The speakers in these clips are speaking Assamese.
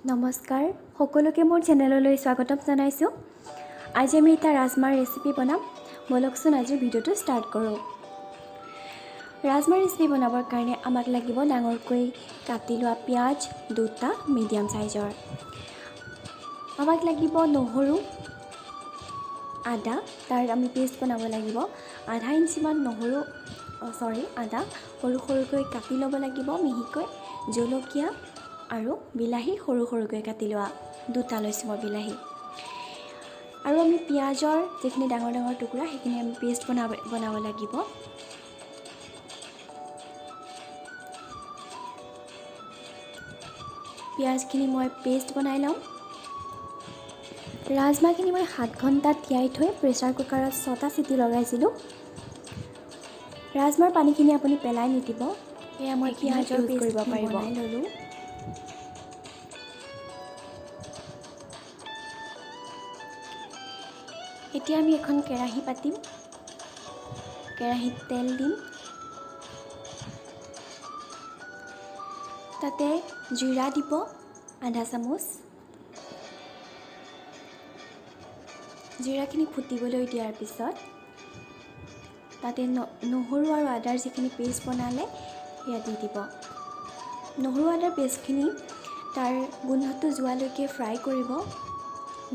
নমস্কাৰ, সকলোকে মোৰ চেনেললৈ স্বাগতম জনাইছোঁ। আজি আমি এটা ৰাজমাৰ ৰেচিপি বনাম। ব'লকচোন, আজিৰ ভিডিঅ'টো ষ্টাৰ্ট কৰোঁ। ৰাজমা ৰেচিপি বনাবৰ কাৰণে আমাক লাগিব ডাঙৰকৈ কাটি লোৱা পিঁয়াজ দুটা মিডিয়াম চাইজৰ, আমাক লাগিব নহৰু, আদা, তাৰ আমি পেষ্ট বনাব লাগিব। আধা ইঞ্চিমান নহৰু, চৰি, আদা সৰু সৰুকৈ কাটি ল'ব লাগিব মিহিকৈ, জলকীয়া আৰু বিলাহী সৰু সৰুকৈ কাটি লোৱা, দুটা লৈছোঁ মই বিলাহী। আৰু আমি পিঁয়াজৰ যিখিনি ডাঙৰ ডাঙৰ টুকুৰা, সেইখিনি আমি পেষ্ট বনাব লাগিব। পিঁয়াজখিনি মই পেষ্ট বনাই ল'ম। ৰাজমাহখিনি মই 7 ঘণ্টা তিয়াই থৈ প্ৰেছাৰ কুকাৰত ছটা চিটি লগাইছিলোঁ। ৰাজমাৰ পানীখিনি আপুনি পেলাই নিদিব। এয়া মই পিঁয়াজৰ ইউজ কৰিব পেষ্টখিনি পাৰিব। বনাই ল'লোঁ। এতিয়া আমি এখন কেৰাহী পাতিম। কেৰাহীত তেল দিম। তাতে জিৰা দিব আধা চামুচ। জিৰাখিনি ফুটিবলৈ দিয়াৰ পিছত তাতে নহৰু আৰু আদাৰ যিখিনি পেষ্ট বনালে, সেয়া দি দিব। নহৰু আদাৰ পেষ্টখিনি তাৰ গোন্ধটো যোৱালৈকে ফ্ৰাই কৰিব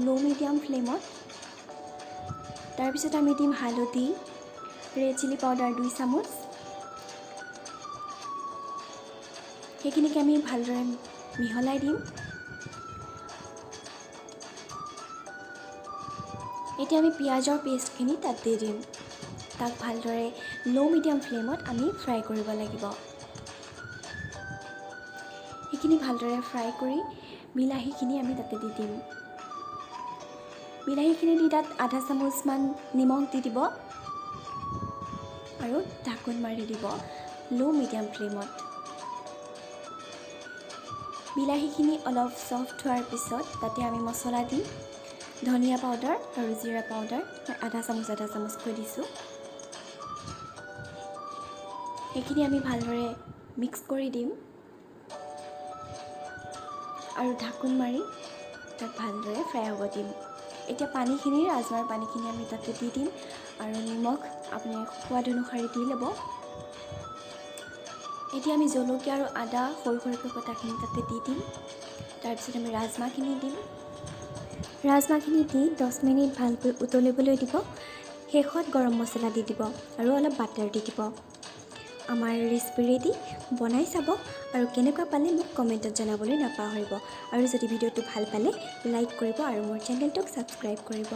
ল' মিডিয়াম ফ্লেমত। তাৰপিছত আমি দিম হালধি, ৰেড চিলি পাউডাৰ 2 চামুচ। সেইখিনিকে আমি ভালদৰে মিহলাই দিম। এতিয়া আমি পিঁয়াজৰ পেষ্টখিনি তাত দি দিম। তাক ভালদৰে ল' মিডিয়াম ফ্লেমত আমি ফ্ৰাই কৰিব লাগিব। সেইখিনি ভালদৰে ফ্ৰাই কৰি বিলাহীখিনি আমি তাতে দি দিম। বিলাহীখিনি দি তাত আধা চামুচমান নিমখ দি দিব আৰু ঢাকোন মাৰি দিব ল' মিডিয়াম ফ্লেমত। বিলাহীখিনি অলপ ছফ্ট হোৱাৰ পিছত তাতে আমি মছলা দিম। ধনিয়া পাউডাৰ আৰু জিৰা পাউডাৰ মই আধা চামুচ আধা চামুচকৈ দিছোঁ। সেইখিনি আমি ভালদৰে মিক্স কৰি দিম আৰু ঢাকোন মাৰি তাক ভালদৰে ফ্ৰাই হ'ব দিম। এতিয়া পানীখিনি, ৰাজমাৰ পানীখিনি আমি তাতে দি দিম আৰু নিমখ আপুনি সোৱাদ অনুসৰি দি ল'ব। এতিয়া আমি জলকীয়া আৰু আদা সৰু সৰুকৈ কটাখিনি তাতে দি দিম। তাৰপিছত আমি ৰাজমাহখিনি দিম। ৰাজমাহখিনি দি 10 মিনিট ভালকৈ উতলিবলৈ দিব। শেষত গৰম মছলা দি দিব আৰু অলপ বাটাৰ দি দিব। আমাৰ ৰেচিপি ৰেডি। বনাই চাব আৰু কেনেকুৱা পালে মোক কমেণ্টত জনাবলৈ নাপাহৰিব। আৰু যদি ভিডিঅ'টো ভাল পালে, লাইক কৰিব আৰু মোৰ চেনেলটোক ছাবস্ক্ৰাইব কৰিব।